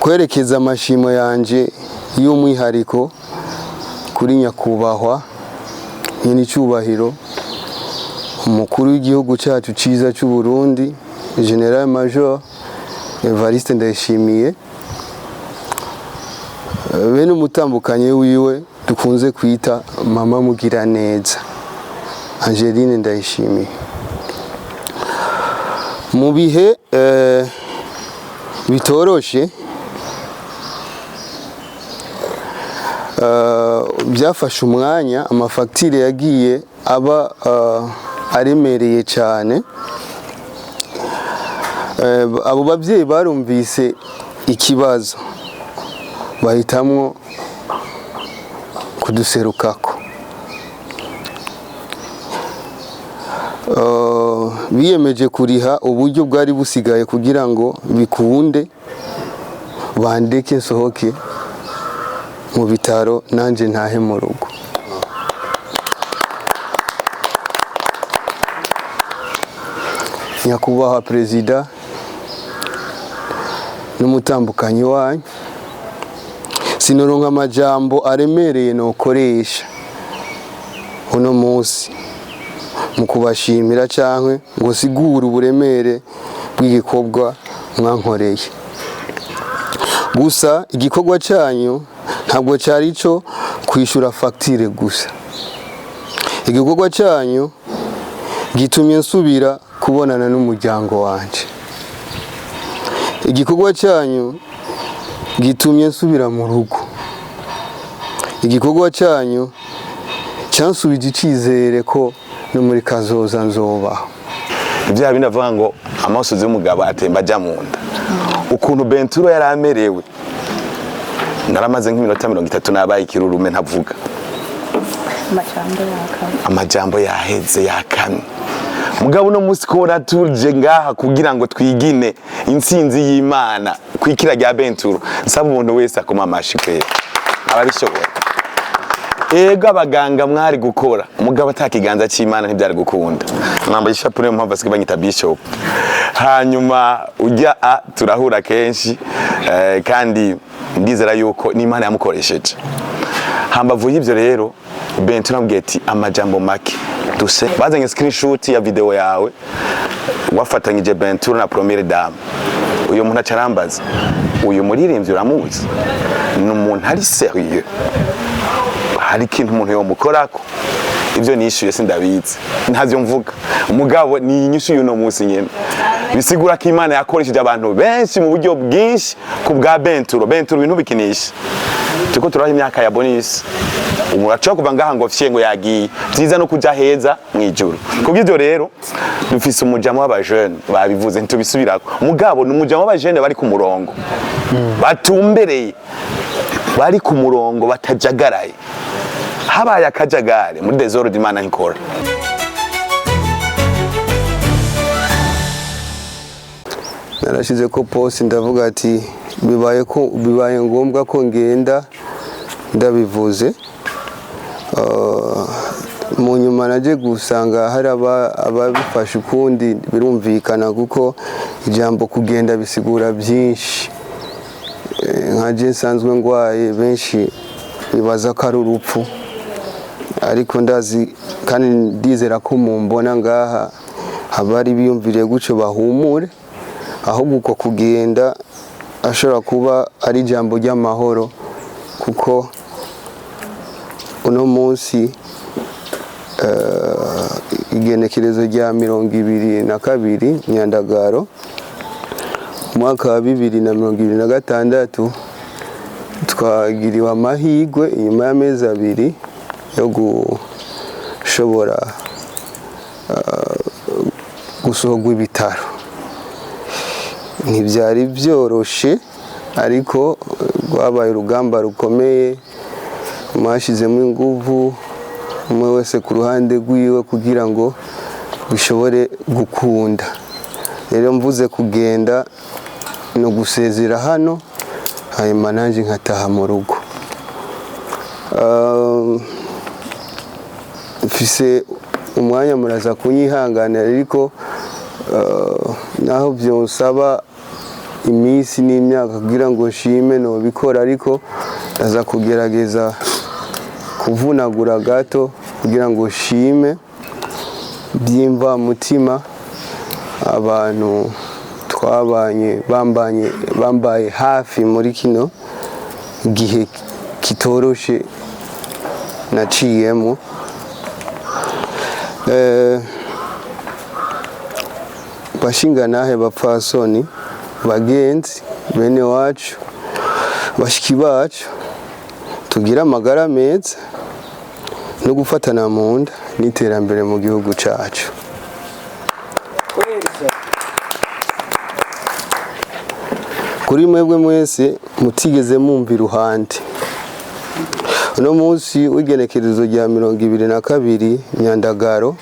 Kwerekeza amashimo yanje y'umwihariko kuri nyakubahwa nyenicubahiro umukuru w'igihugu cyacu cyiza cy'u Burundi, General Major Evariste Ndayishimiye, bene umutambukanye wiwe dukunze kwita Mama Mugiraneza Angeline Ndayishimiye. Mu bihe bitoroshe byafashe umwanya, amafagitire yagiye aba aremereye cyane. Abo babyeyi barumvise ikibazo bahitamwo kuduserukako. Biyemeje kuriha uburyo bwari busigaye kugira ngo bikunde bandeke nsohoke mu bitaro nanjye ntahe mu rugo. Nyakubahwa Perezida n'umutambukanyi wanyu, sinoronka amajambo aremereye nokoresha uno munsi mu kubashimira cyangwa ngo sigure uburemere bw'igikorwa mwankoreye. Gusa igikorwa cyanyu ntabwo cyari cyo kwishyura fagitire gusa. Igikorwa cyanyu gitumye nsubira kubonana n'umuryango wanjye. Igikorwa cyanyu gitumye nsubira mu rugo. Igikorwa cyanyu cyansubije icyizere ko no muri kazoza nzobaho. Bya bindi avuga ngo amasozi y'umugabo atemba ajya mu nda. Ukuntu Benturo yari amerewe, naramaze nk'iminota 30 nabaye ikirurume ntavuga. Amajambo yakamye. Amajambo yaheze yakamye. Mugabo uno munsi kubona tuje ngaha kugira ngo twigine intsinzi y'Imana kwikira rya Benturo, nsaba umuntu wese akoma amashi kwera ababishobora. Ego abaganga mwari gukora, mugabo ata kiganza cy'Imana ntibyari gukunda. Mwambaye ishapure, niyo mpamvu basigaye banyita bishop. Hanyuma ujya a turahura kenshi, kandi ndizera yuko n'Imana yamukoresheje. Hambavu y'ibyo rero, Benturo amubwiye ati amajambo make duse bazanye screenshot ya video yawe wafatanyije Benturo na Première Dame. Uyu muntu acarambaza, uyu muririmbyi uramuzi? Ni umuntu ari sérieux, hari ikintu umuntu yomukorako. Ibyo nishyuye sindabizi, ntavyo mvuga, mugabo ni inyishu y'uno munsi nyene. Bisigura ko Imana yakoresheje abantu benshi mu buryo bwinshi ku bwa Benturo. Benturo ibintu bikinisha, turiko turaha imyaka ya bonus. Umuntu ashobora kuva ngaha ngo fye ngo yagiye byiza no kuja heza mwijuru. Kubw'ivyo rero dufise umujamo w'abajene babivuze ntitubisubirako, mugabo ni umujamo w'abajene bari ku murongo, batumbereye, bari ku murongo, batajagaraye. Habaye akajagari muri désordre, Imana ntikora. Narashize ko post ndavuga ati bibaye ko bibaye ngombwa ko ngenda ndabivuze. Mu nyuma naje gusanga hari ababifashe ukundi, birumvikana kuko ijambo kugenda bisigura byinshi. Nka je nsanzwe ngwaye, benshi bibaza ko ari urupfu, ariko ndazi kandi ndizera ko mumbona ngaha abari biyumviriye gutyo bahumure, ahubwo uko kugenda ashobora kuba ari ijambo ry'amahoro, kuko uno munsi igenekerezo rya 22 Nyandagaro umwaka wa 2026 twagiriwe amahirwe inyuma y'amezi 2 yo gushobora gusohorwa ibitaro. Ntibyari byoroshe, ariko rwabaye urugamba rukomeye, mwashyizemo inguvu umwe wese ku ruhande rwiwe kugira ngo bishobore gukunda. Rero mvuze kugenda no gusezera hano, hanyuma nanjye nkataha mu rugo. Mfise umwanya muraza kunyihanganira, ariko naho byonsaba Iminsi n'imyaka kugira ngo nshime nobikora, ariko ndaza kugerageza kuvunagura gato kugira ngo nshime by'imvamutima abantu twabanye, bambanye, bambaye hafi muri kino gihe kitoroshe naciyemo. Bashingantahe, bapfasoni, bagenzi, bene wacu, bashiki bacu, tugire amagara meza no gufatana mu nda n'iterambere mu gihugu cacu. Kuri mwebwe mwese mutigeze mumva iruhande, uno munsi w'igenekerezo rya 22 Myandagaro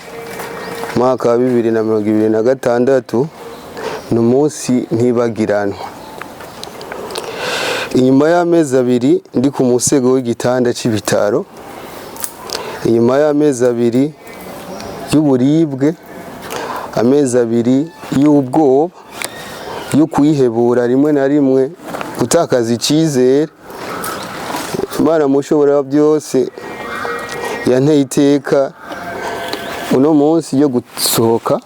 mwaka wa 2026 ni umunsi ntibagiranwa. Inyuma y'amezi 2 ndi ku musego w'igitanda c'ibitaro, inyuma y'amezi 2 y'uburibwe, amezi 2 y'ubwoba, yo kwihebura, rimwe na rimwe gutakaza icyizere, Imana mushobora byose yanteye iteka uno munsi yo gusohoka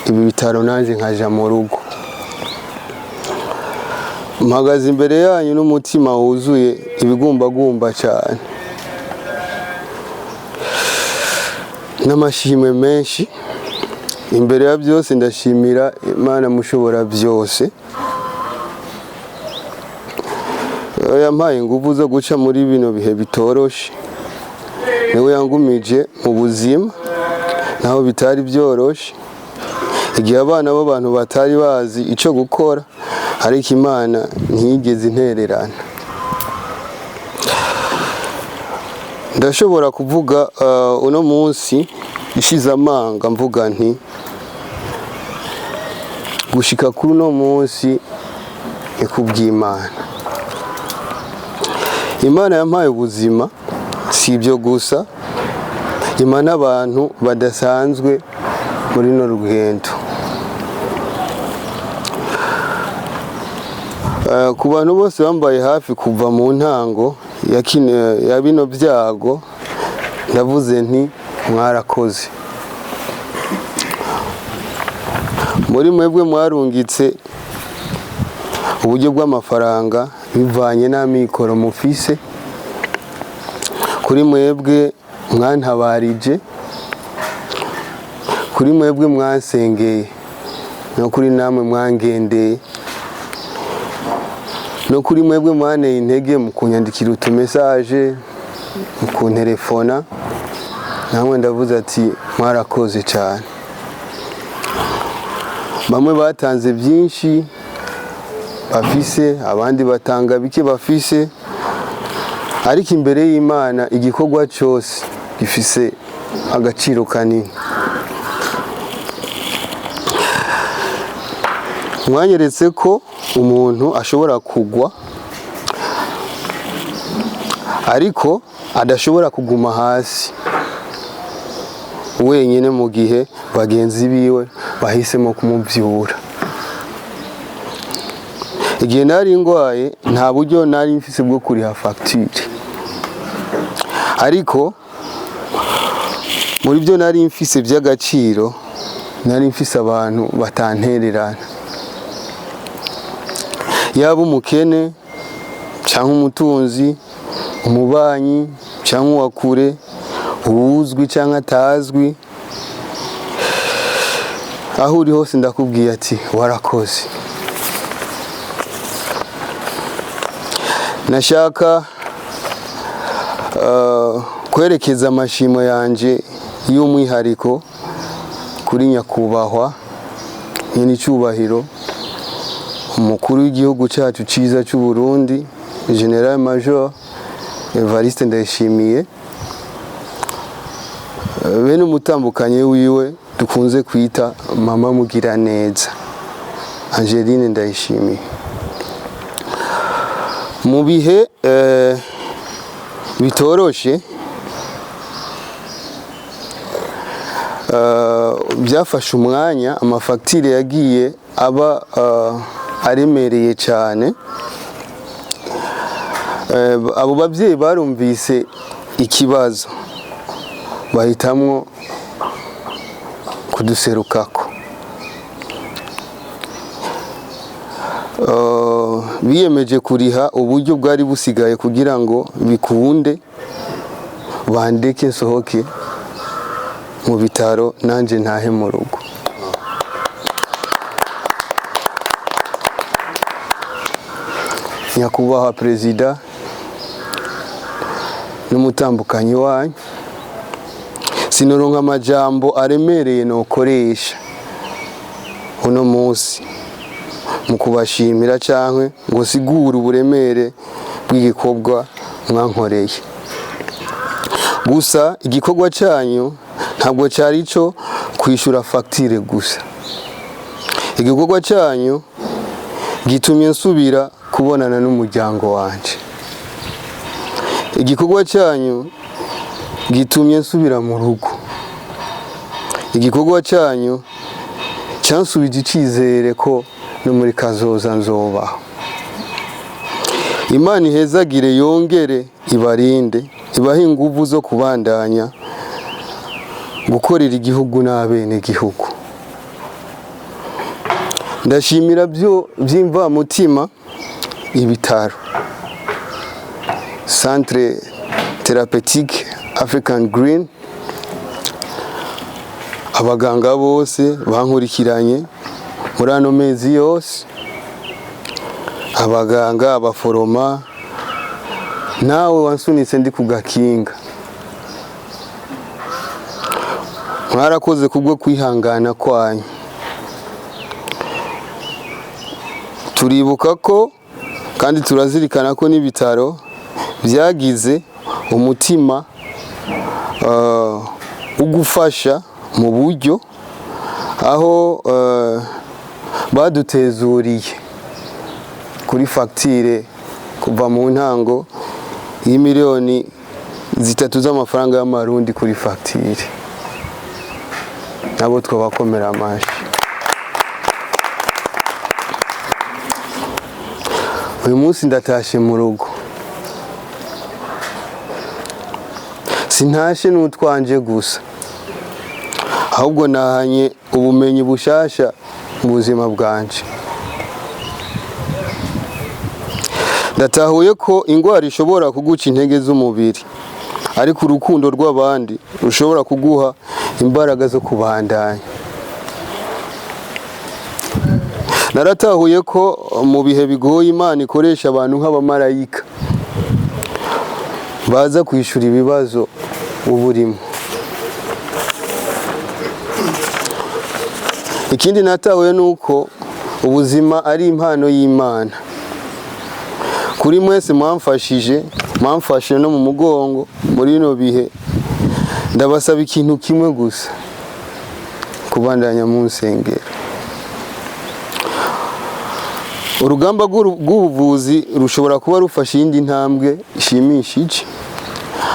ibi bitaro nanjye nkaja mu rugo. Mpagaze imbere yanyu n'umutima wuzuye ibigumbagumba cyane n'amashimwe menshi. Imbere ya byose ndashimira Imana mushobora byose yampaye ingufu zo guca muri bino bihe bitoroshe, niwe yangumije mu buzima naho bitari byoroshe, igihe abana b'abantu batari bazi ico gukora, ariko Imana ntiyigeze intererana. Ndashobora kuvuga uno munsi ishize amanga mvuga nti gushika kuri uno munsi ni kubw'Imana. Imana yampaye ubuzima, si ibyo gusa, imana n'abantu badasanzwe muri runo rugendo. Ku bantu bose bambaye hafi kuva mu ntango ya bino byago, ndavuze nti mwarakoze. Muri mwebwe mwarungitse uburyo bw'amafaranga bivanye n'amikoro mufise, kuri mwebwe mwantabarije, kuri mwebwe mwansengeye, no kuri namwe mwangendeye, no kuri mwebwe mwaneye intege mu kunyandikira utumesaje, mu kunterefona, namwe ndavuze ati mwarakoze cyane. Bamwe batanze byinshi bafise, abandi batanga bike bafise, ariko imbere y'Imana igikorwa cyose gifise agaciro kanini. Mwanyeretse ko umuntu ashobora kugwa ariko adashobora kuguma hasi wenyine mu gihe bagenzi biwe bahisemo kumubyura. Igihe nari ngwaye nta buryo nari mfise bwo kuriha fagitire, ariko muri byo nari mfise by'agaciro nari mfise abantu batantererana, yaba umukene cyangwa umutunzi, umubanyi cyangwa uwakure, uwuzwi cyangwa atazwi, aho uri hose ndakubwiye ati warakoze. Nashaka kwerekeza amashimo yanje y'umwihariko kuri nyakubahwa nyenicubahiro umukuru w'igihugu cyacu cyiza cy'u Burundi, General Major Evariste Ndayishimiye, bene umutambukanye wiwe dukunze kwita Mama Mugiraneza Angeline Ndayishimiye. Mu bihe bitoroshe byafashe umwanya, amafagitire yagiye aba aremereye cyane. Abo babyeyi barumvise ikibazo bahitamwo kuduserukako. Biyemeje kuriha uburyo bwari busigaye kugira ngo bikunde bandeke nsohoke mu bitaro nanjye ntahe mu rugo. Nyakubahwa Perezida n'umutambukanyi wanyu, sinoronka amajambo aremereye nokoresha uno munsi mu kubashimira cyangwa ngo sigure uburemere bw'igikorwa mwankoreye. Gusa igikorwa cyanyu ntabwo cyari cyo kwishyura fagitire gusa. Igikorwa cyanyu gitumye nsubira kubonana n'umuryango wanjye. Igikorwa cyanyu gitumye nsubira mu rugo. Igikorwa cyanyu cyansubije icyizere ko no muri kazoza nzobaho. Imana ihezagire yongere ibarinde, ibahe ingufu zo kubandanya gukorera igihugu n'abenegihugu. Ndashimira byo by'imvamutima ibitaro Centre Thérapeutique African Green, abaganga bose bankurikiranye muri ano mezi yose, abaganga, abaforoma, nawe wansunitse ndi ku gakinga. Mwarakoze kubwo kwihangana kwanyu. Turibuka ko kandi turazirikana ko n'ibitaro byagize umutima ugufasha mu buryo aho badutezuriye kuri fagitire kuva mu ntango y'imiliyoni 3 z'amafaranga y'amarundi kuri fagitire. Nabo twabakomera amashi. Uyu munsi ndatashe mu rugo, sintashe n'utwanje gusa, ahubwo nahanye ubumenyi bushasha mu buzima bwanje. Ndatahuye ko indwara ishobora kuguca intege z'umubiri, ariko urukundo rw'abandi rushobora kuguha imbaraga zo kubandanya. Naratahuye ko mu bihe bigoye Imana ikoresha abantu nk'abamarayika baza kwishura ibibazo uburimo. Ikindi natahuye nuko ubuzima ari impano y'Imana. Kuri mwese mwamfashije, mwamfashe no mu mugongo muri bino bihe, ndabasaba ikintu kimwe gusa: kubandanya mu nsengero. Urugamba rw'ubuvuzi rushobora kuba rufashe iyindi ntambwe ishimishije,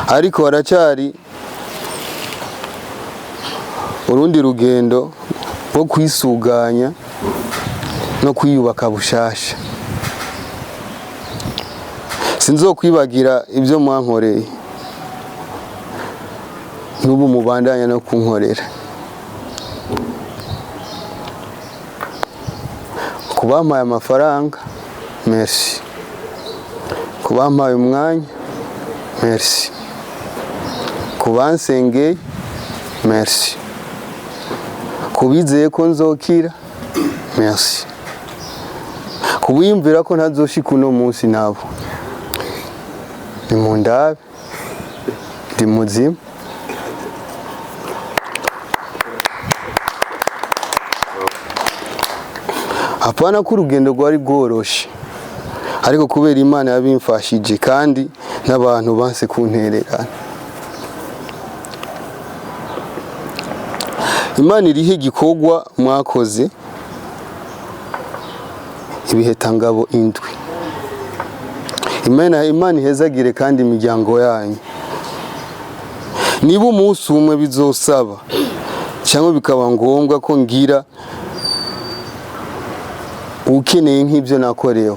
ariko haracyari urundi rugendo rwo kwisuganya no kwiyubaka bushasha. Sinzokwibagira ibyo mwankoreye, n'ubu mubandanya no kunkorera. Kubampaye amafaranga, merci. Kubampaye umwanya, merci. Kubansengeye, merci. Kubizeye ko nzokira, merci. Kubiyumvira ko ntazoshika uno munsi nabo, ni mu ndabe, ndi muzima. Hapana ko urugendo rwari rworoshe, ariko kubera Imana yabimfashije kandi n'abantu banse kuntererana. Imana irihe igikorwa mwakoze ibihetangabo 7. Imana ihezagire kandi imiryango yanyu. Niba umunsi umwe bizosaba cyangwa bikaba ngombwa ko ngira Ukeneye nk'ibyo nakorewe,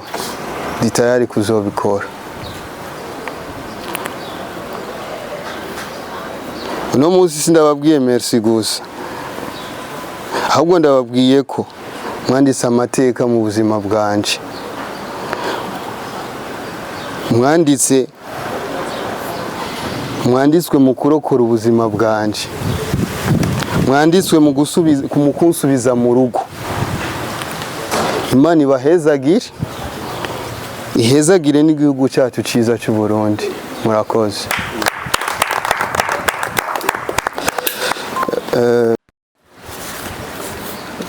ndi tayari kuzobikora. Uno munsi sindababwiye merci gusa, ahubwo ndababwiye ko mwanditse amateka mu buzima bwanje, mwanditswe mu kurokora ubuzima bwanje, mwanditswe mu kunsubiza mu rugo. Imana ibahezagire, ihezagire n'igihugu cyacu cyiza cy'u Burundi. Murakoze.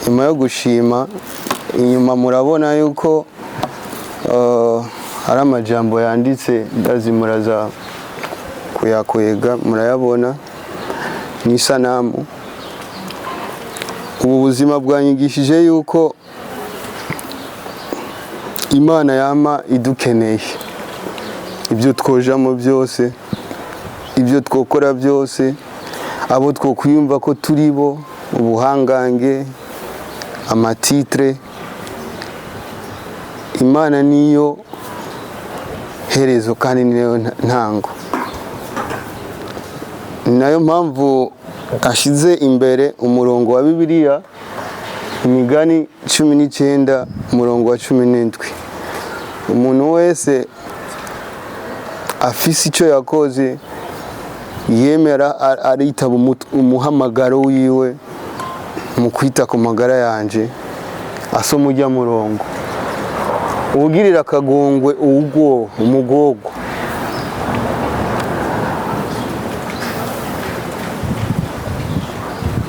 Nyuma yo gushima, inyuma murabona yuko hari amajambo yanditse, ndazi muraza kuyakwega, murayabona n'isanamu. Ubu buzima bwanyigishije yuko Imana yama idukeneye, ibyo twojamo byose, ibyo twokora byose, abo twokwiyumva ko turi bo, ubuhangange, ama titres, Imana niyo herezo kandi niyo ntango. Ni nayo mpamvu ashize imbere umurongo wa Bibiliya, Imigani 19, umurongo wa 17: "Umuntu wese afise icyo yakoze, yemera aritaba umuhamagaro wiwe mu kwita ku magara yanje, asoma ujya murongo: uwugirira akagongwe uwugwo umugogo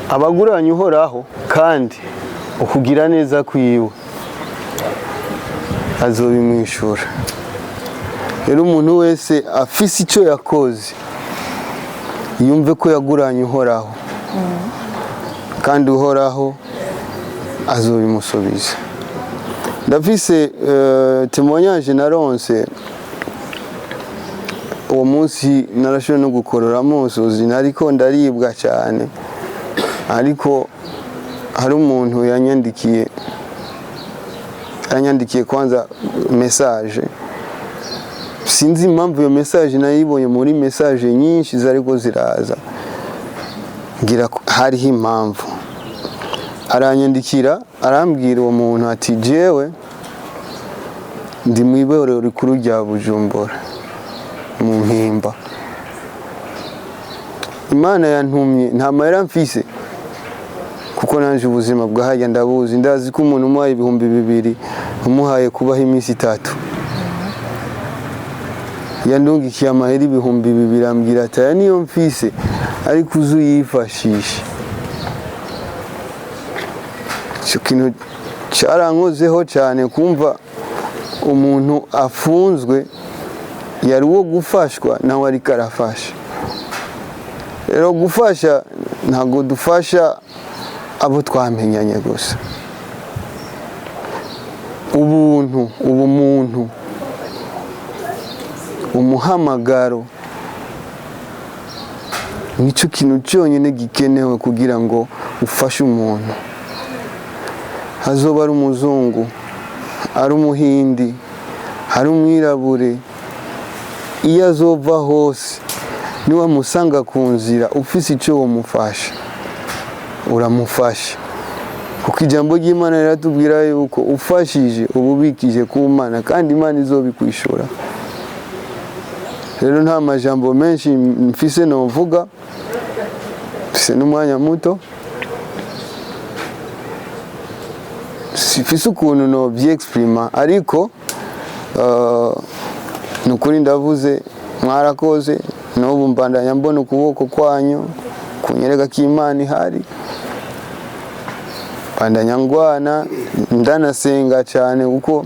abaguranye Uhoraho, kandi ukugira neza kwiwe azobimwishura." Rero umuntu wese afise icyo yakoze, yumve ko yaguranye Uhoraho, kandi Uhoraho azobimusubiza. Ndafise témoignage naronse uwo munsi. Narashoboye no gukorora amosozi, nariko ndaribwa cyane, ariko hari umuntu yanyandikiye kwanza message. Sinzi impamvu iyo message nayibonye muri message nyinshi zariko ziraza, ngira ko hariho impamvu. Aranyandikira, arambwira uwo muntu ati: "Jewe ndi mu iborero rikuru rya Bujumbura mu Mpimba. Imana yantumye, nta mahera mfise, kuko nanje ubuzima bwahajya ndabuzi, ndazi ko umuntu umuhaye 2000, umuhaye kubaho iminsi 3. Yandungikiye amahera 2000, ambwira ati: 'Aya niyo mfise, ariko uze uyifashishe.'" Icyo kintu cyarankozeho cyane, kumva umuntu afunzwe yari uwo gufashwa, nawe ariko arafasha. Rero gufasha, ntabwo dufasha abo twamenyanye gusa. Ubuntu, ubumuntu, umuhamagaro nicyo kintu cyonyine gikenewe kugira ngo ufashe umuntu. Hazoba ari umuzungu, ari umuhindi, ari umwirabure, iyo azova hose, niwamusanga ku nzira ufise icyo wamufasha, uramufasha, kuko ijambo ry'Imana riratubwira yuko ufashije uba ubikije ku Mana, kandi Imana izobikwishura. Rero nta majambo menshi mfise novuga, mfise n'umwanya muto, sifise ukuntu novyexprima, ariko ni ukuri ndavuze mwarakoze. N'ubu mbandanya mbona ukuboko kwanyu kunyereka ko Imana ihari. Mbandanya ngwana, ndanasenga cyane, kuko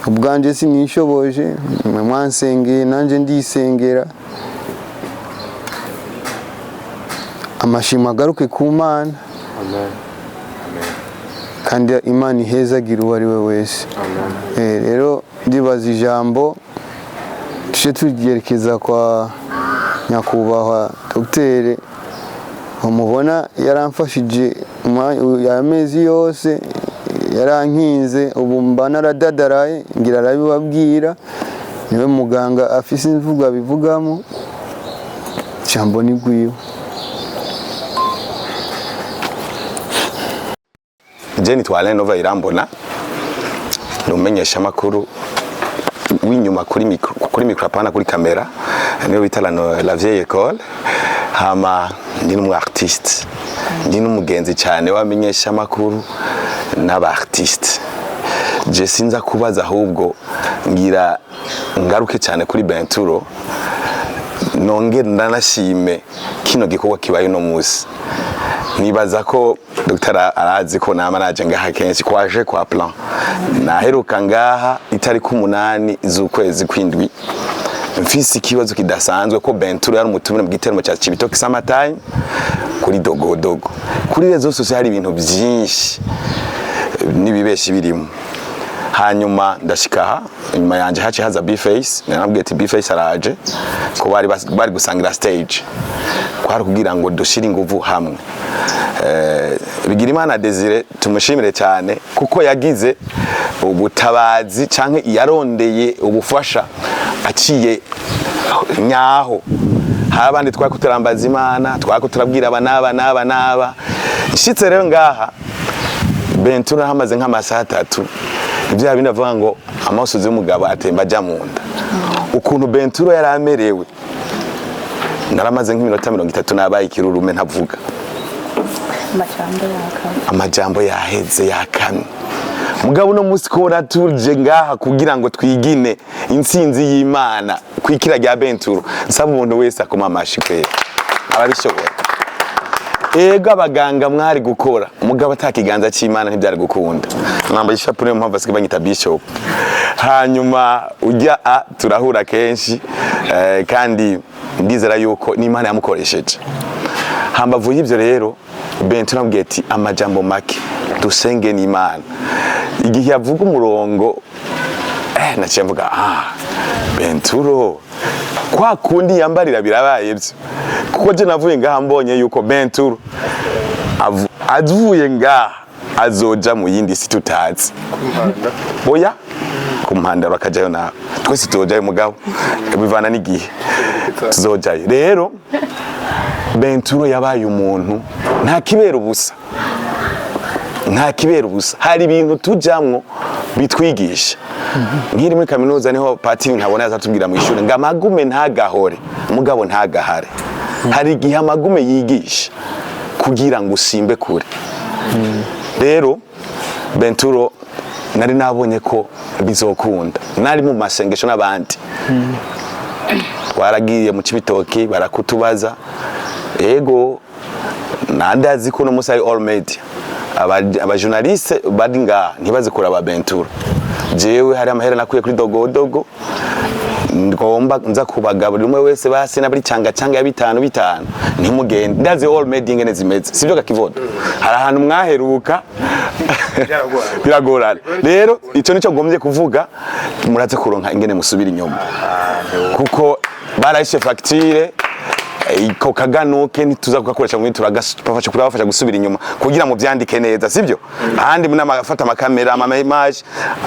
ubwanje sinishoboje. Mwe mwansengeye, nanjye ndisengera. Amashimwe agaruke ku Mana. Amen. Kandi Imana ihezagira uwo ari we wese. Rero ndibaza ijambo tuje turyerekeza kwa nyakubahwa dogiteri umubona, yaramfashije amezi yose. Yarankinze ubu mba naradadaraye, ngira arabibabwira. Niwe muganga afise imvugo abivugamo, ijambo ni rwiwe. Je nitwa Alain Nova Irambona, ni umumenyeshamakuru w'inyuma kuri micro, kuri micro apana kuri kamera, niyo bita la vieille école. Hama ndi n'umu artiste, ndi n'umugenzi cyane w'abamenyeshamakuru n'aba artiste. Je sinza kubaza, ahubwo ngira ngaruke cyane kuri Benturo, nongere ndanashime kino gikorwa kibaye uno munsi. Nibaza ko Dr arazi ko nama naje ngaha kenshi kwaje kwa plan. Naheruka ngaha itariki 8 z'ukwezi kw'indwi, mfise ikibazo kidasanzwe ko Benturo yari umutumire mu giteramo cya Cibitoke Summertime kuri Dogodogo. Kuri réseaux sociaux hari ibintu byinshi n'ibibeshi birimo. Hanyuma ndashika aha, inyuma yanje haci haza B-Face. Narabwiye ati B-Face araje, ko bari gusangira stage, kwari kugira ngo dushire inguvu hamwe. Bigirimana Desire tumushimire cyane kuko yagize ubutabazi canke yarondeye ubufasha aciye nyaho. Hari abandi twari turambaza Imana, twari turabwira aba n'aba n'aba n'aba. Nshitse rero ngaha, Bentura hamaze nk'amasaha 3, ibya bindi avuga ngo amasozi y'umugabo atemba ajya mu nda, ukuntu Benturo yari amerewe. Naramaze nk'iminota 30 nabaye ikirurume, ntavuga. Amajambo yakamye. Amajambo yaheze, yakamye. Mugabo uno munsi kubona tuje ngaha kugira ngo twigine intsinzi y'Imana kwikira rya Benturo, nsaba umuntu wese akoma amashi kwera ababishobora. Ego, abaganga mwari gukora, mugabo ata kiganza cy'Imana ntibyari gukunda. Mwambaye ishapure, niyo mpamvu basigaye banyita bishop. Hanyuma ujya a turahura kenshi, kandi ndizera yuko n'Imana yamukoresheje. Hambavu y'ibyo rero, Benturo namubwiye ati amajambo make, dusenge n'Imana. Igihe yavuga umurongo, naciye mvuga: "Ah, Benturo kwa kundi yambarira birabaye byo." Kuko je navuye ngaha mbonye yuko Benturo avuye ngaha azoja mu yindi si tutazi. Oya, ku mpanda bakajayo nawe, twese tuzojayo, mugabo bivana n'igihe tuzojayo. Rero Benturo yabaye umuntu nta kibera ubusa, nta kibera ubusa. Hari ibintu tujamwo bitwigisha. Nkiri muri kaminuza niho patiri ntabona yazatubwira mu ishuri ngo amagume ntagahore, mugabo ntagahare. Hari igihe amagume yigisha kugira ngo usimbe kure. Rero Benturo nari nabonye ko bizokunda, nari mu masengesho n'abandi. Twaragiye mu Cibitoki barakutubaza. Ego, nandazi ko no musi ari all media, aba journaliste bari ngaha ntibazi kuraba Benturo. Jewe hari amahera nakuye kuri Dogodogo, ngomba nza kubagaburira umwe wese basi na buri canga canga ya bitanu bitanu. Ntimugende, ndazi all media ingene zimeze, sivyo gakivodo? Hari ahantu mwaheruka biragorana. Rero ico nico ngombye kuvuga, muraze kuronka ingene musubira inyuma kuko barayishe facture. Iko kaganuke ntituza kugakoresha mu turagafasha kurabafasha gusubira inyuma kugira mu byandike neza, sivyo? Ahandi n'amafata amakamera, ama image,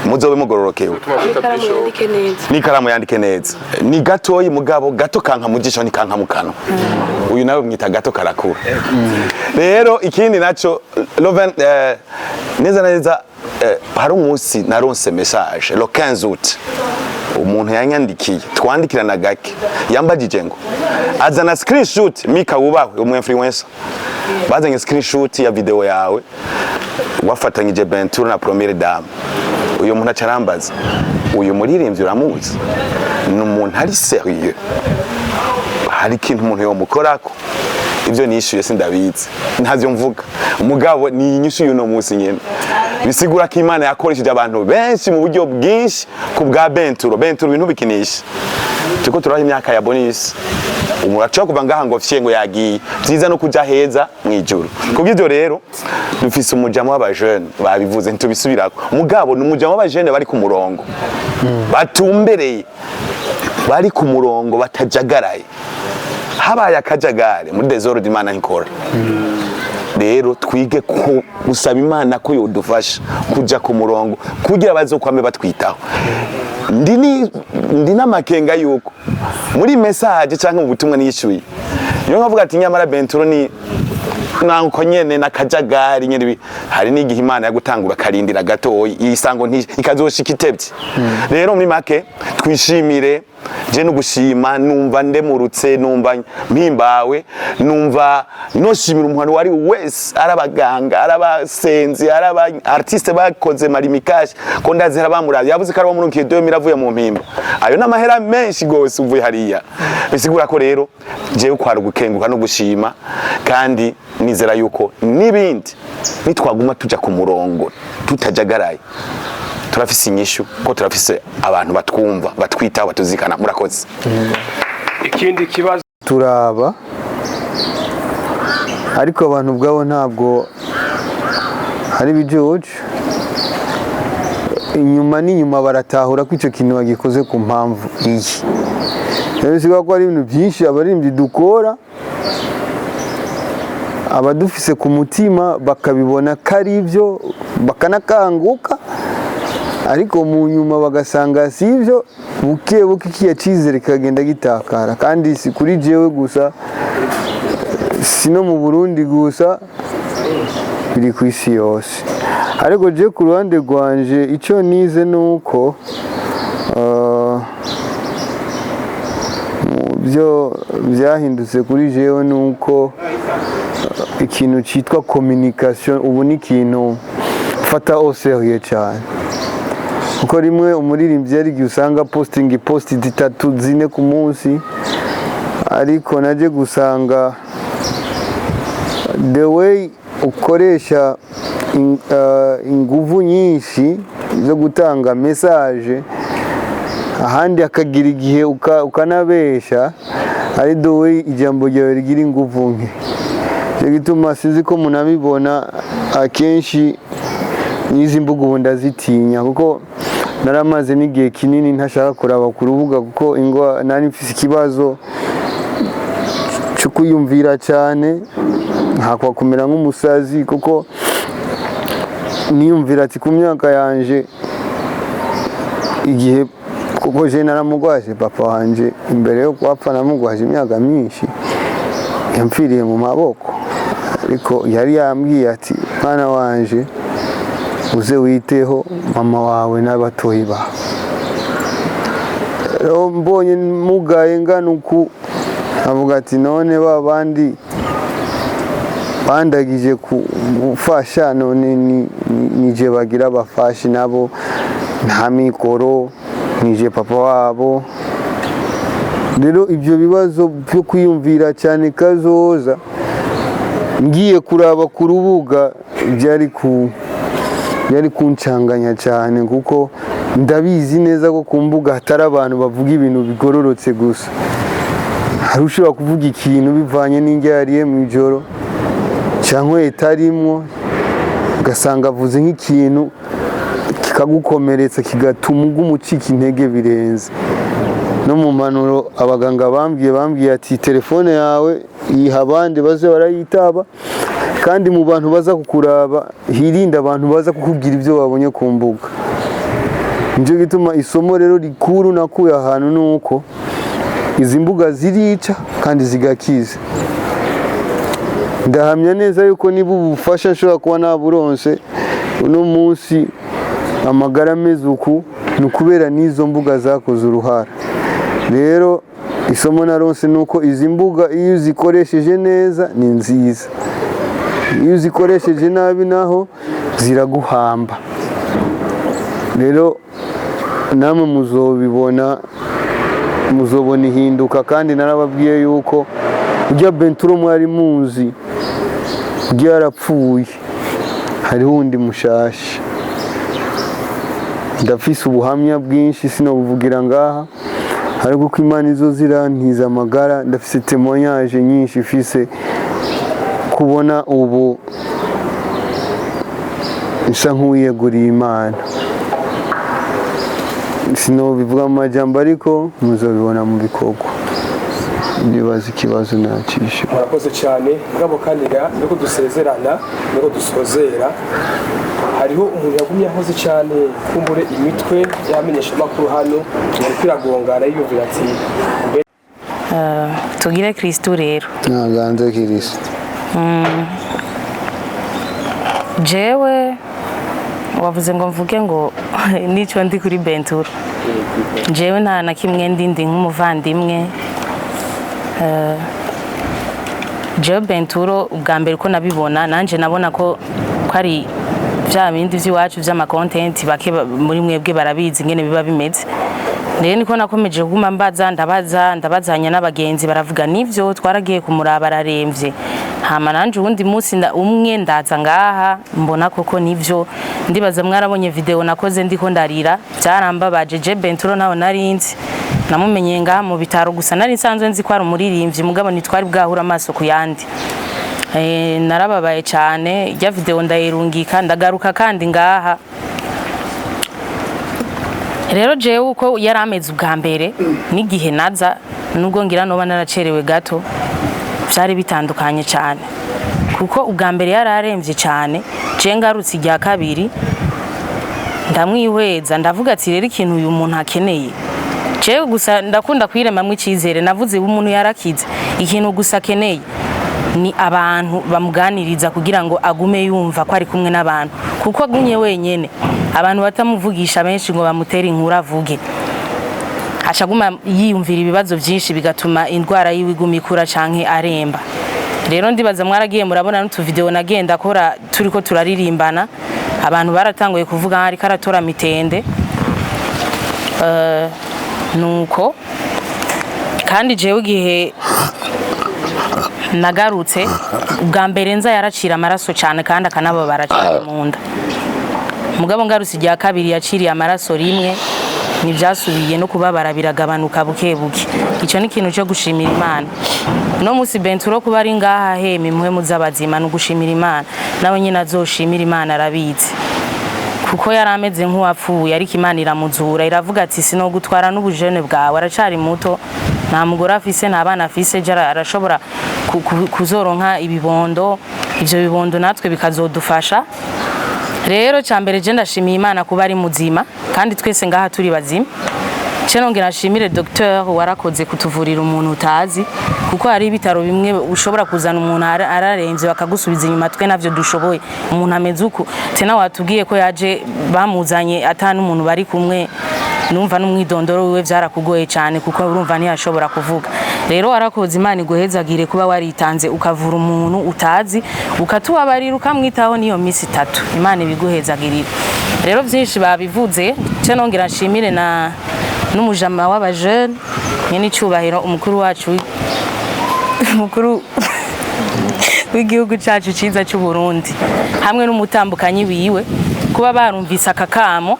muzobe mugororokewe. Ikaramu yandike neza. N'ikaramu yandike neza. Ni gatoyi, mugabo gato kanka mu jisho ntikanka mu kanwa. Uyu nawe mwita gato karakura. Rero ikindi naco, Loven, neza neza, hari umunsi naronse message le 15 août. Umuntu yanyandikiye, twandikirana gake, yambagije ngo azana screenshot. Mika wubahwe, umu influencer bazanye screenshot ya video yawe wafatanyije Bentura na Première Dame. Uyu muntu acarambaza: "Uyu muririmbyi uramuzi? Ni umuntu ari sérieux, hari ikintu umuntu yomukorako?" Ibyo nishyuye sindabizi, ntavyo mvuga, mugabo ni inyishu y'uno munsi nyene. Bisigura ko Imana yakoresheje abantu benshi mu buryo bwinshi ku bwa Benturo. Benturo ibintu bikinisha, turiko turaha imyaka ya bonus. Umuntu ashobora kuva ngaha ngo fye ngo yagiye vyiza no kuja heza mw'ijuru. Kubw'ivyo rero dufise umujamo w'abajene, babivuze ntitubisubirako, mugabo ni umujamo w'abajene bari ku murongo, batumbereye, bari ku murongo, batajagaraye. Habaye akajagari muri désordre, Imana ntikora. Rero twige ku gusaba Imana ko yodufasha kuja ku murongo kugira bazokwame batwitaho. Ndi n'amakenga yuko muri message canke mu butumwa niyishuye, niyo nkavuga ati nyamara Benturo ni nanko nyene n'akajagari nyene hari n'igihe Imana yagutangura akarindira gatoyi, isango ikazoshika itevye. Rero muri make twishimire, je no gushima, numva ndemurutse, numva mpimbawe, numva noshimira umuntu wari wese, ari abaganga, ari abasenzi, ari aba artiste bakoze marimikashi, ko ndazera bamuravye yavuze ko ari wamurunkiye 2000 avuye mu mpimba. Ayo n'amahera menshi gose uvuye hariya. Bisigura ko rero jewe kwari ugukenguka no gushima, kandi nizera yuko n'ibindi nitwaguma tuja ku murongo tutajagaraye, turafise inyishu, ko turafise abantu batwumva, batwitaho, batuzikana. Murakoze. Ikindi kibazo. Turaba, ariko abantu ubwabo ntabwo ari ibijuju. Inyuma n'inyuma baratahura ko icyo kintu bagikoze ku mpamvu iyi. Rero bisigura ko hari ibintu byinshi abaririmbyi dukora, abadufise ku mutima bakabibona ko ari ibyo, bakanakanguka, ariko mu nyuma bagasanga si ibyo. Buke buke kiya cyizere kikagenda gitakara. Kandi si kuri jewe gusa, si no mu Burundi gusa, biri ku isi yose. Ariko je ku ruhande rwanje, icyo nize ni uko mu byo byahindutse kuri jewe ni uko ikintu cyitwa communication ubu ni ikintu mfata au sérieux cyane, kuko rimwe umuririmbyi yari igihe usanga posting post zitatu, zine ku munsi, ariko naje gusanga the way ukoresha inguvu nyinshi zo gutanga message, ahandi akagira igihe ukanabesha, ari the way ijambo ryawe rigira inguvu nke. Icyo gituma sinzi ko munabibona akenshi n'izi mbuga ubu ndazitinya, kuko naramaze n'igihe kinini ntashaka kuraba ku rubuga, kuko ingwa nari mfise ikibazo cyo kwiyumvira cyane, ntakwa kumera nk'umusazi, kuko niyumvira ati ku myaka yanje igihe, kuko je naramugwaje papa wanje imbere yo kwapfa, namugwaje imyaka myinshi, yampfiriye mu maboko, ariko yari yambwiye ati: "Mwana wanje, uze witeho mama wawe n'abatoyi bawe." Rero mbonye mugaye ngana uku, avuga ati: "None ba bandi bandagije gufasha, none nije bagira bafashi nabo nta mikoro, nije papa wabo?" Rero ibyo bibazo byo kwiyumvira cyane kazoza, ngiye kuraba ku rubuga byari kuncanganya cyane, kuko ndabizi neza ko ku mbuga hatari abantu bavuga ibintu bigororotse gusa. Hari ushobora kuvuga ikintu bivanye n'indya yariye mu ijoro cyangwa itarimwo, ugasanga avuze nk'ikintu kikagukomeretsa, kigatuma uguma ucika intege birenze. No mu mpanuro abaganga bambwiye ati: "Telefone yawe yiha abandi baze barayitaba, kandi mu bantu baza kukuraba hirinde abantu baza kukubwira ibyo babonye ku mbuga." Nicyo gituma isomo rero rikuru nakuye ahantu ni uko izi mbuga zirica kandi zigakiza. Ndahamya neza yuko niba ubufasha nshobora kuba naburonse uno munsi, amagara ameze uku, ni ukubera n'izo mbuga zakoze uruhara. Rero isomo naronse ni uko izi mbuga iyo uzikoresheje neza ni nziza, iyo uzikoresheje nabi naho ziraguhamba. Rero namwe muzobibona, muzobona ihinduka. Kandi narababwiye yuko ujya Benturo mwari muzi ujya yarapfuye, hariho undi mushasha. Ndafise ubuhamya bwinshi, sinobuvugira ngaha, ariko uko Imana izo zirantiza amagara, ndafise témoignage nyinshi ifise kubona ubu nsa nk'uwiyeguriye Imana. Sinobivuga mu majambo, ariko muzobibona mu bikorwa. Nibaza ikibazo nacisha. Murakoze cyane. Mugabo kandi ga niko dusezerana, niko dusozera, hariho umuntu yagumye ahoze cyane, kumbure imitwe yamenyesha amakuru hano yariko iragongana, yiyumvira ati mbe. Tugire Kristu rero. Ntaganze Kirisito. Jewe wavuze ngo mvuge ngo nico ndi kuri Benturo. Jewe nta na kimwe ndi nk'umuvandimwe. Jewe Benturo ubwa mbere uko nabibona, nanje nabona ko ari vya bindi vy'iwacu vy'ama content, bake muri mwebwe barabizi ingene biba bimeze. Rero niko nakomeje kuguma mbaza, ndabaza, ndabazanya n'abagenzi, baravuga nivyo, twaragiye kumuraba araremvye. Hama nanje uwundi munsi umwe ndaza ngaha, mbona koko nivyo. Ndibaza mwarabonye video nakoze ndiko ndarira, byarambabaje. Je Benturo ntaho narinzi, namumenye ngaha mu bitaro gusa. Nari nsanzwe nzi ko ari umuririmbyi, mugabo ntitwari bwahura amaso ku yandi. Narababaye cyane, rya video ndayirungika, ndagaruka kandi ngaha. Rero jewe uko yari ameze ubwa mbere n'igihe naza, nubwo ngira noba naracerewe gato, byari bitandukanye cyane, kuko ubwa mbere yari aremvye cyane. Je ngarutse irya kabiri, ndamwihweza, ndavuga ati rero ikintu uyu muntu akeneye, jewe gusa ndakunda kwiremamwo icyizere, navuze umuntu yarakize, ikintu gusa akeneye ni abantu bamuganiriza kugira ngo agume yumva ko ari kumwe n'abantu, kuko agumye wenyene, abantu batamuvugisha benshi ngo bamutere inkuru avuge, aca aguma yiyumvira ibibazo byinshi, bigatuma indwara yiwe iguma ikura canke aremba. Rero ndibaza mwaragiye murabona n'utuvideo nagenda akora turiko turaririmbana, abantu baratanguye kuvuga nkaho ariko aratora mitende. Nuko kandi jewe igihe nagarutse ubwa mbere nza, yaracira amaraso cyane kandi akanababara cyane mu nda. Mugabo ngarutse irya kabiri, yaciriye amaraso rimwe, ntibyasubiye no kubabara, biragabanuka buke buke. Icyo ni ikintu cyo gushimira Imana. No musi Benturo kuba ari ngaha hema impwemu z'abazima, ni ugushimira Imana. Nawe nyine azoshimira Imana, arabizi, kuko yari ameze nk'uwapfuye, ariko Imana iramuzura, iravuga ati sinogutwara n'ubujene bwawe, aracari muto, nta mugore afise, nta bana afise, ejo arashobora kuzoronka ibibondo, ivyo bibondo natwe bikazodufasha. Rero ca mbere je ndashimiye Imana kuba ari muzima kandi twese ngaha turi bazima. Ce nongera nshimire docteur warakoze kutuvurira umuntu utazi, kuko hari ibitaro bimwe ushobora kuzana umuntu araremvye bakagusubiza inyuma, twe navyo dushoboye. Umuntu ameze uku, tena watubwiye ko yaje bamuzanye ata n'umuntu bari kumwe, numva n'umwidondoro wiwe vyarakugoye cyane, kuko urumva ntiyashobora kuvuga. Rero warakoze, Imana iguhezagire kuba waritanze ukavura umuntu utazi, ukatubabarira, ukamwitaho n'iyo misi 3, Imana ibiguhezagirire. Rero byinshi babivuze. Ce nongera nshimire na n'umujama w'abajene, nyene icubahiro umukuru wacu umukuru w'igihugu cacu ciza c'u Burundi hamwe n'umutambukanyi wiwe, kuba barumvise aka kamo.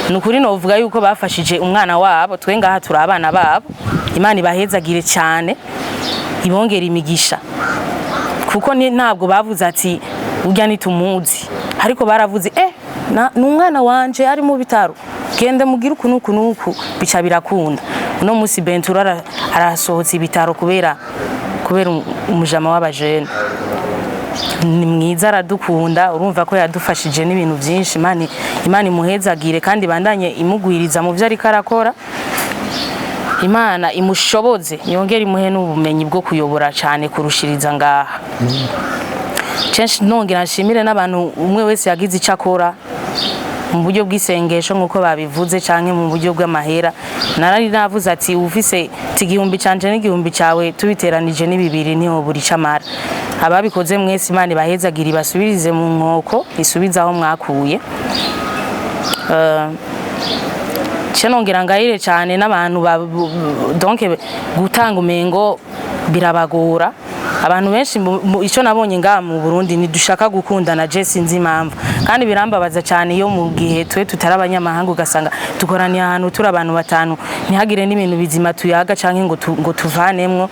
Ni ukuri novuga yuko bafashije umwana wabo, twe ngaha turi abana babo. Imana ibahezagire cyane, ibongera imigisha, kuko ntabwo bavuze ati urya ntitumuzi, ariko baravuze ni umwana wanje ari mu bitaro, genda mugire uku n'uku n'uku, bica birakunda. Uno munsi Bentura arasohotse ibitaro kubera umujama w'abajene. Ni mwiza, aradukunda, urumva ko yadufashije n'ibintu byinshi. Imana imuhezagire kandi bandanye imugwiriza mu byo ariko arakora. Imana imushoboze, yongere imuhe n'ubumenyi bwo kuyobora cyane kurushiriza ngaha. Kenshi nongera nshimire n'abantu, umwe wese yagize icyo akora mu buryo bw'isengesho nk'uko babivuze canke mu buryo bw'amahera. Narari navuze ati ufise 1000 canje n'igihumbi cawe, tubiteranije ni bibiri, niho buri camara. Ababikoze mwese, Imana ibahezagire, ibasubirize mu nkoko, isubize aho mwakuye. Ce nongera ngayire cyane n'abantu donc gutanga umengo birabagora. Abantu benshi icyo nabonye ngaha mu Burundi, ntidushaka gukundana, je sinzi impamvu, kandi birambabaza cyane iyo mu gihe twe tutari abanyamahanga, ugasanga dukoraniye ahantu turi abantu batanu, ntihagire n'ibintu bizima tuyaga canke ngo tuvanemwo.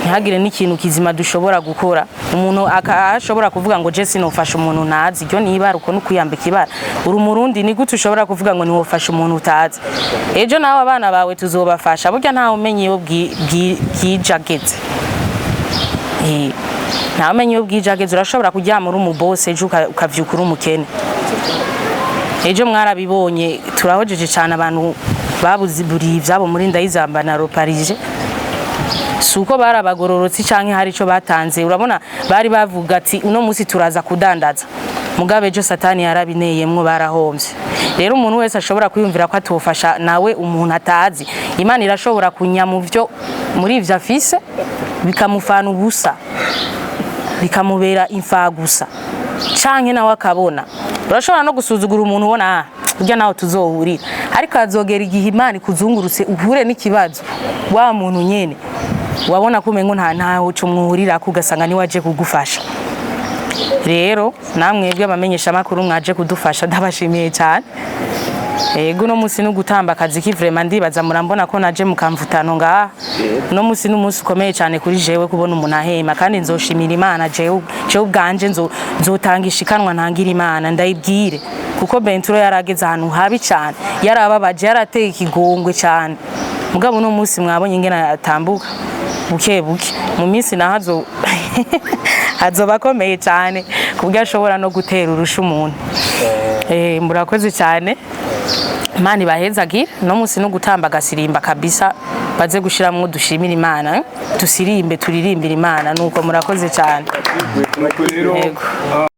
Ntihagire n'ikintu kizima dushobora gukora. Umuntu ashobora kuvuga ngo je sinofasha umuntu ntazi, iryo ni ibara, uko nukwiyambika ibara. Uri Umurundi, ni gute ushobora kuvuga ngo ntiwofasha umuntu utazi? Ejo nawe abana bawe tuzobafasha. Burya ntawe umenya iyo bwije ageze. Ntawe umenya iyo bwije ageze. Urashobora kuryama uri umubose, ejo ukavyuka uri umukene. Ejo mwarabibonye, turahojeje cyane abantu babuze buri ivyabo muri Ndayizamba na Roparije. Si uko bari abagororotsi canke hari ico batanze. Urabona bari bavuga ati uno munsi turaza kudandaza, mugabe ejo Satani yarabineyemwo, barahomvye. Rero umuntu wese ashobora kwiyumvira ko atofasha nawe umuntu atazi, Imana irashobora kunya mu vyo muri ivyo afise, bikamufana ubusa, bikamubera imfagusa, canke nawe akabona. Urashobora no gusuzugura umuntu ubona, ah, urya nawe tuzohurira, ariko hazogera igihe Imana ikuzungurutse, uhure n'ikibazo, wa muntu nyene wabona ko umengo ntaho co mwuhurirako, ugasanga niwe aje kugufasha. Rero namwebwe abamenyesha makuru mwaje kudufasha, ndabashimiye cyane. Ego, uno munsi no gutamba akazi ki vraiment, ndibaza murambona ko naje mukamvutano ngaha. Uno munsi ni umunsi ukomeye cyane kuri jewe kubona umuntu ahema, kandi nzoshimira Imana. Jewe ubwanje nzotanga ishikanwa, ntangira Imana, ndayibwire, kuko Benturo yarageze ahantu habi cyane, yarababaje, yarateye ikigongwe cyane. Mugabo uno munsi mwabonye ingene atambuka buke buke. Mu minsi naho azoba akomeye cyane ku buryo ashobora no gutera urusha umuntu. Murakoze cyane, Imana ibahezagire. No munsi no gutamba agasirimba kabisa, baze gushiramwo dushimira Imana, eh? Dusirimbe, turirimbire Imana. Nuko murakoze cyane. Nuko rero. Yego.